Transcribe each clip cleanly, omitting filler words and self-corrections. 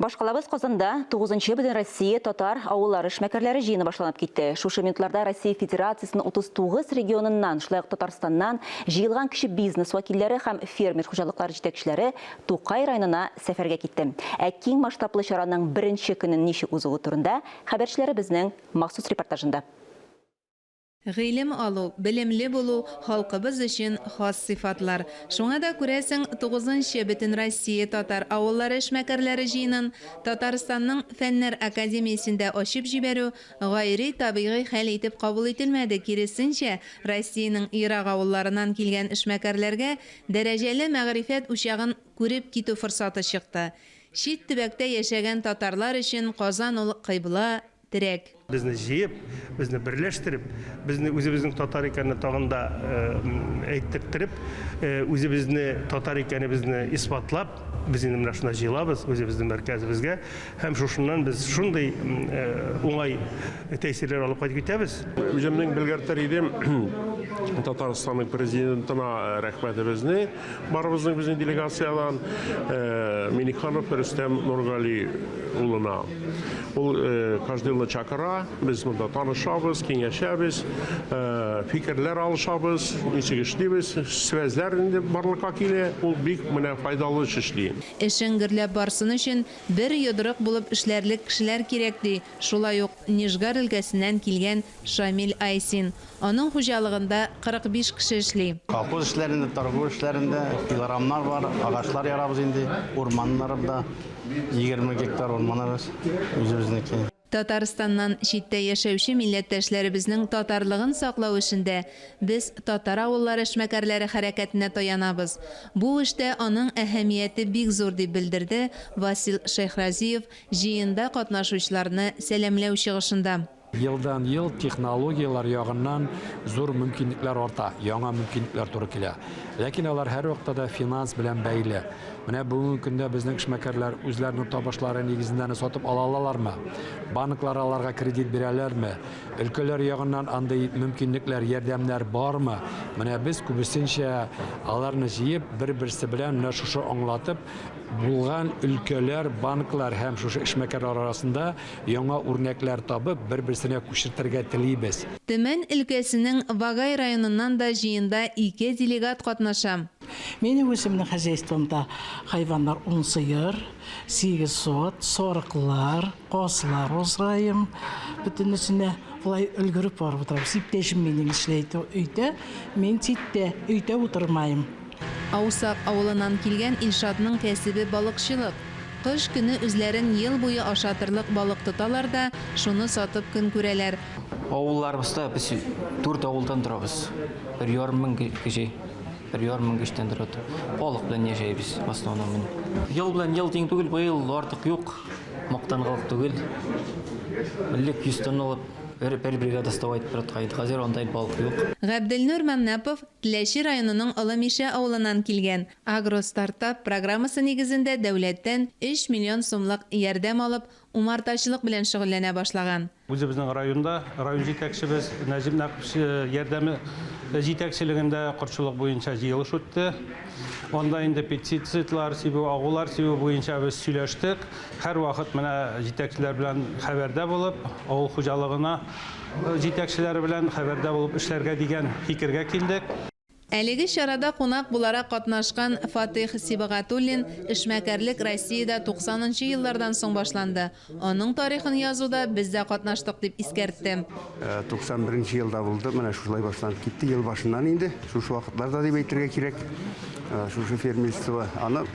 Башкалабыз Казанда 9нчы Бөтенроссия татар авыллары эшмәкәрләре җыены башланып китте. Шушы минутларда Россия Федерациясенең 39 регионыннан, шулай ук Татарстаннан җыелган кече бизнес вәкилләре һәм фермер хуҗалыклары җитәкчеләре Тукай районына сәфәргә китте. Ә киң масштаблы чараның беренче көнен ничек узуы турында хәбәрчеләребезнең махсус репортажында. Гыйлем алу, белемле булу, халкыбыз өчен хас сыйфатлар. Шуңа да, күрәсең, тугызынчы Бөтенроссия татар авыллары эшмәкәрләре җыенын Татарстанның Фәннәр академиясендә ачып җибәрү гайри табигый хәл итеп кабул ителмәде, киресенчә, Россиянең ерак авылларыннан килгән эшмәкәрләргә дәрәҗәле мәгърифәт учагын күреп китү форсаты чыкты. Чит төбәктә яшәгән татарлар өчен Казан ул кыйбла, терәк. Безне җыеп, безне берләштереп, безне үзебезнең татар икәнне тагын да әйттертереп, үзебезне татар икәнебезне исбатлап, без инде менә шунда җыелабыз, үзебезнең мәркәзебезгә һәм шушыннан без шундый уңай тәэсирләр алып кайтып китәбез. Үземнең белгертер идем Татарстанның президентына рәхмәтебезне, барыбызның безнең делегациядән, Миннеханов Рөстәм Нургали улына. Ул каждый елны чакыра, без монда танышабыз, киңәшәбез, фикерләр алышабыз, ничек эшлибез, связьләр инде барлыкка килә, ул бик менә файдалы эш эшли. Эшең гөрләп барсын өчен бер йодрык булып эшләрлек кешеләр кирәк, ди шулай ук Нижгар өлкәсеннән килгән Шамил Айсин. Аның хуҗалыгында 45 кеше эшли. Колхоз эшләрендә, торгу эшләрендә пилорамнар бар, агачлар ярабыз инде, урманнарда. 20 гектар урманыбыз үзебезнеке. Татарстаннан читтә яшәүче милләттәшләребезнең татарлыгын саклау эшендә без татар авыллары эшмәкәрләре хәрәкәтенә таянабыз. Бу эштә аның әһәмияте бик зур, дип белдерде Васил Шәйхразиев җыенда катнашучыларны сәламләү чыгышында. Елдан-ел технологияләр ягыннан зур мөмкинлекләр арта, яңа мөмкинлекләр туры килә. Ләкин алар һәрвакытта да финанс белән бәйле. Менә бүгенге көндә безнең эшмәкәрләр үзләренең табышлары нигезендә аны сатып ала алалармы? Банклар аларга кредит бирәләрме? Өлкәләр ягыннан андый мөмкинлекләр, ярдәмнәр бармы? Менә без күбесенчә аларны җыеп, бер-берсе белән менә шушы аңлатып, булган өлкәләр, банклар һәм шушы эшмәкәрләр арасында яңа үрнәкләр табып, бер-берсенә күчертергә телибез. Төмән өлкәсенең Вагай районыннан да җыенда ике делегат катнаша. Минем үземнең хозяйствомда хайваннар ун сыер, сигез сот, сарыклар, казлар асраем. Бөтенесенә болай өлгереп барып утырабыз. Иптәшем минем эшләй өйдә, мин читтә, өйдә утырмаем. Аусак авылыннан килгән Илшатның кәсебе балыкчылык. Кыш көне үзләрен ел буе ашатырлык балык тоталар да, шуны сатып көн күрәләр. Авылларыбызда без дүрт авылдан торабыз. Бер ярым мең кеше, бер ярым мең кешедән тора. Балык белән яшәйбез в основном. Ел белән ел тиң түгел, быел артык юк. Мактангалык түгел. Элек 100 тонналап бер, бер бригада вставать итеп Хәзер андай балык юк. Габделнур Мәмнәпов Теләче районының Олы Мишә авылыннан килгән. Агростартап программасы нигезендә дәүләттән өч миллион сумлык ярдәм алып, умартачылык белән шөгыльләнә башлаган. Үзебезнең районда район җитәкчебез Нәҗип Нәкыпович ярдәме җитәкчелегендә кортчылык буенча җыелыш үтте. Анда инде пестицидлар сибү, агулар сибү буенча без сөйләштек. Һәрвакыт менә җитәкчеләр белән хәбәрдә булып, авыл хуҗалыгына җитәкчеләре белән хәбәрдә булып эшләргә дигән фикергә килдек. Әлеге чарада кунак буларак катнашкан Фатыйх Сибагатуллин, Эшмәкәрлек Россиядә 90 нчы еллардан соң башланды, аның тарихын язуда без дә катнаштык, дип искәртте. 91 нче елда булды, менә шушылай башланып китте, ел башыннан инде, шушы вакытларда дип әйтергә кирәк, шушы фермерство. Аны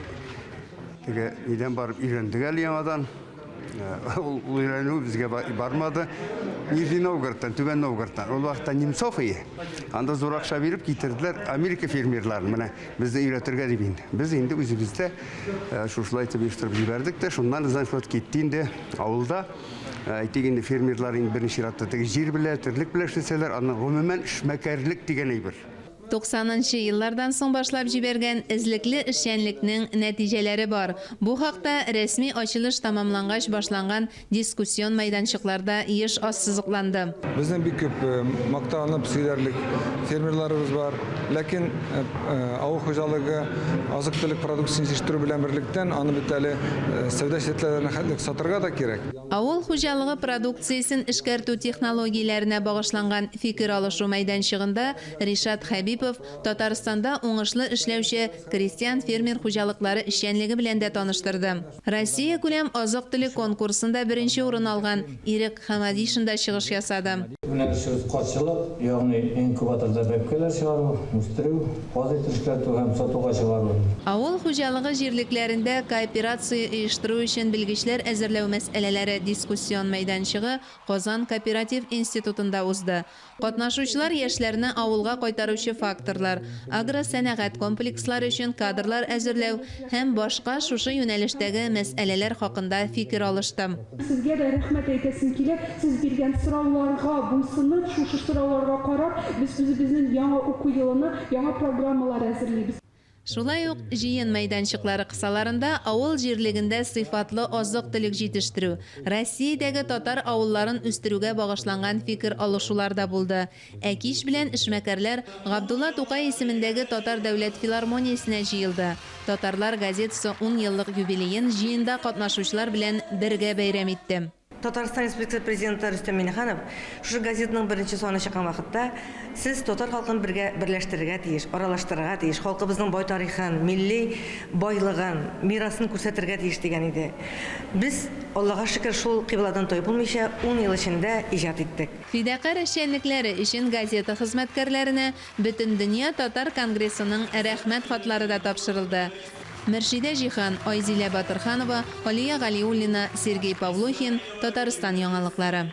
теге нидән барып өйрәндек әле яңадан. Ул өйрәнү безгә бармады. Нижний Новгородтан, Түбән Новгородтан. Ул вакытта Немцов ие. Анда зур акча биреп китерделәр Америка фермерларын. Менә безне өйрәтергә дип инде. Без инде үзебездә шушылай итеп оештырып җибәрдек тә, шуннан значит китте инде авылда. Әйтик инде фермерлар инде беренче чиратта теге җир белә, терлек белән эшләсәләр, аннан гомумән эшмәкәрлек дигән әйбер. 90 нчы еллардан соң башлап җибәргән эзлекле эшчәнлекнең нәтиҗәләре бар. Бу хакта рәсми ачылыш тәмамлангач башланган дискуссион мәйданчыкларда еш ассызыкланды. Безнең бик күп мактанып сөйләрлек фермерларыбыз бар. Ләкин авыл хуҗалыгы азык-төлек продукциясен җитештерү белән берлектән аны бит әле сәүдә челтәрләренә хәтлек сатырга да кирәк. Авыл хуҗалыгы продукциясен эшкәртү технологияләренә багышланган фикер алышу мәйданчыгында Ришат Хәбипов Татарстанда уңышлы эшләүче крестьян-фермер хуҗалыклары эшчәнлеге белән дә таныштырды. Россиякүләм азык-төлек конкурсында беренче урын алган Ирек Хамадишин да чыгыш ясады. Юнәлешебез казчылык, ягъни инкубаторда бәбкәләр чыгару, үстерү, каз итен эшкәртү һәм сатуга чыгару. Авыл хуҗалыгы җирлекләрендә кооперация оештыру өчен белгечләр әзерләү мәсьәләләре дискуссион мәйданчыгы Казан кооператив институтында узды. Катнашучылар яшьләрне авылга кайтаручы факторлар, агросәнәгать комплекслары өчен кадрлар әзерләү һәм башка шушы юнәлештәге мәсьәләләр хакында фикер алышты. Сезгә дә рәхмәт әйтәсем килә, сез биргән сорауларга буйсынып, шушы сорауларга карап, без үзебезнең яңа уку елына яңа программалар әзерлибез. Шулай ук җыен мәйданчыклары кысаларында авыл җирлегендә сыйфатлы азык-төлек җитештерү, Россиядәге татар авылларын үстерүгә багышланган фикер алышулар да булды. Ә кич белән эшмәкәрләр Габдулла Тукай исемендәге Татар дәүләт филармониясенә җыелды. Татарлар газетасы ун еллык юбилеен җыенда катнашучылар белән бергә бәйрәм итте. Татарстан Республикасы Президенты Рөстәм Миңнеханов шушы газетаның беренче саны чыккан вакытта, Сез татар халкын бергә берләштерергә тиеш, аралаштырырга тиеш, халкыбызның бай тарихын, милли байлыгын, мирасын күрсәтергә тиеш дигән иде. Без, Аллага шөкер, шул кыйбладан тайпылмыйча, ун ел эчендә иҗат иттек. Фидакарь эшчәнлекләре өчен газета хезмәткәрләренә Бөтендөнья татар конгрессының Рәхмәт хатлары да тапшырылды. Мөршидә Җиһан, Айзилә Батырханова, Алия Галиуллина, Сергей Павлухин, Татарстан яңалыклары.